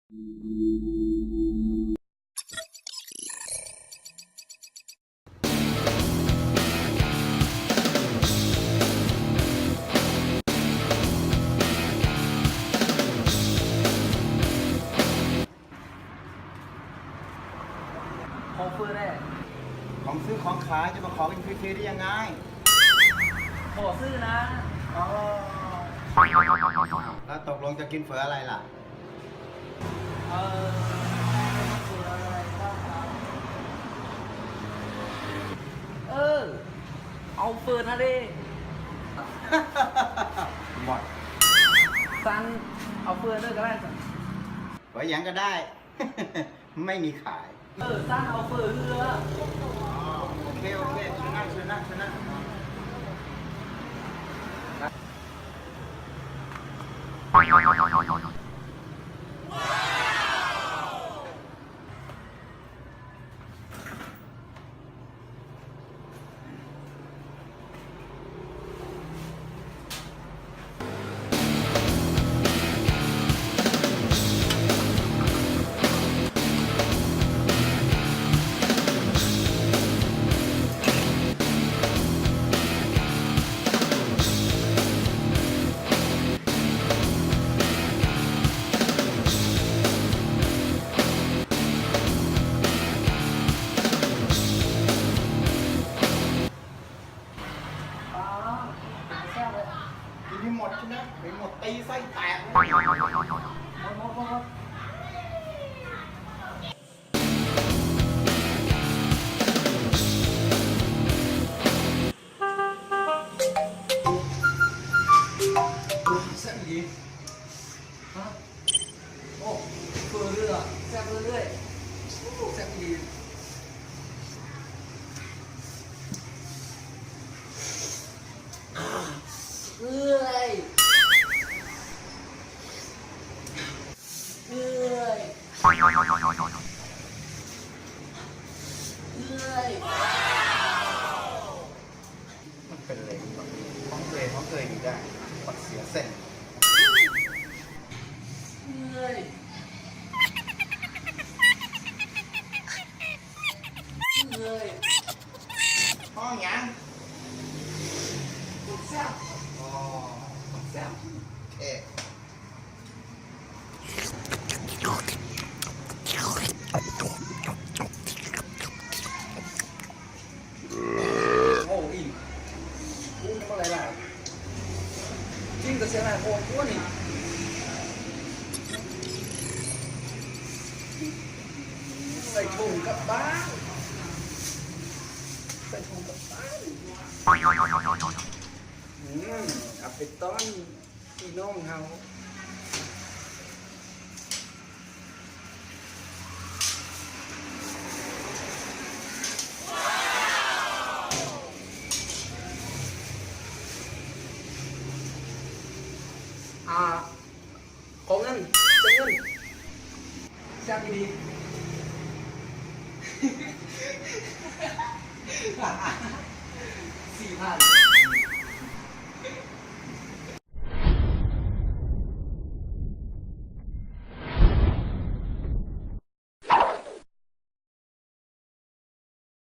ຂໍເຟີ້ແດ່. ຂອງຊື້ຂອງຂາຍ ຈະມາຂໍກິນຟຣີໆໄດ້ຍັງໄງ? ຂໍຊື້ນະ. ອໍ ແລ້ວຕົກລົງຈະກິນເຝີອະໄລລະ? ເອີ ເອີ ເອົາເຝີທະເລ. ໝົດ. ຊັ້ນເອົາເຝີເລີຍກໍໄດ້ຊັ້ນ. ເຝີຫຍັງກໍໄດ້. ໄມ່ມີຂາຍ. ເອີ ຊັ້ນເອົາເຝີເຮືອ. ອໍ ໂອເຄ ໂອເຄ ເຊີນນັ່ງ ເຊີນນັ່ງ ເຊີນນັ່ງ. ປາ ແຊບເລີຍ. ກິນໃຫ້ໝົດຊິນະ ໄປໝົດຕີໄສ້ແຕກ. ໝົດ ໝົດ ໝົດ ໝົດ. ແຊບອີ່ຫຼີ. ຮະ? ໂອ້ ເຝີເຫຼືອ ແຊບເລື້ອຍໆ. ໂອ້ ແຊບອີ່ຫຼີ. ເອື້ອຍ ເອື້ອຍ ເອື້ອຍ. ມັນເປັນເລນ ຂອງເອີຍ ຂອງເອີຍນີ້ໄດ້ ບັກເສຍເສັ້ນ. ເອື້ອຍ ເອື້ອຍ. ຮ້ອງຫຍັງ? ປວດແຊບ. ອໍ ປວດແຊບ. ເອ. ໂອ້ ອີ່ ໂອ້ ບໍ່ໄດ້ຫຼາຍ ກິນກໍເສຍຫຼາຍໂພດຕົວນີ້. ໃສ່ຖົງກັບບ້ານ ໃສ່ຖົງກັບບ້ານ. ອືມ ເອົາໄປຕ້ອນ ພີ່ນ້ອງເຮົາ. ອ່າ ຂໍເງິນ ໃສ່ເງິນ. ແຊບອີ່ຫຼີ. ສີ່ພັນ.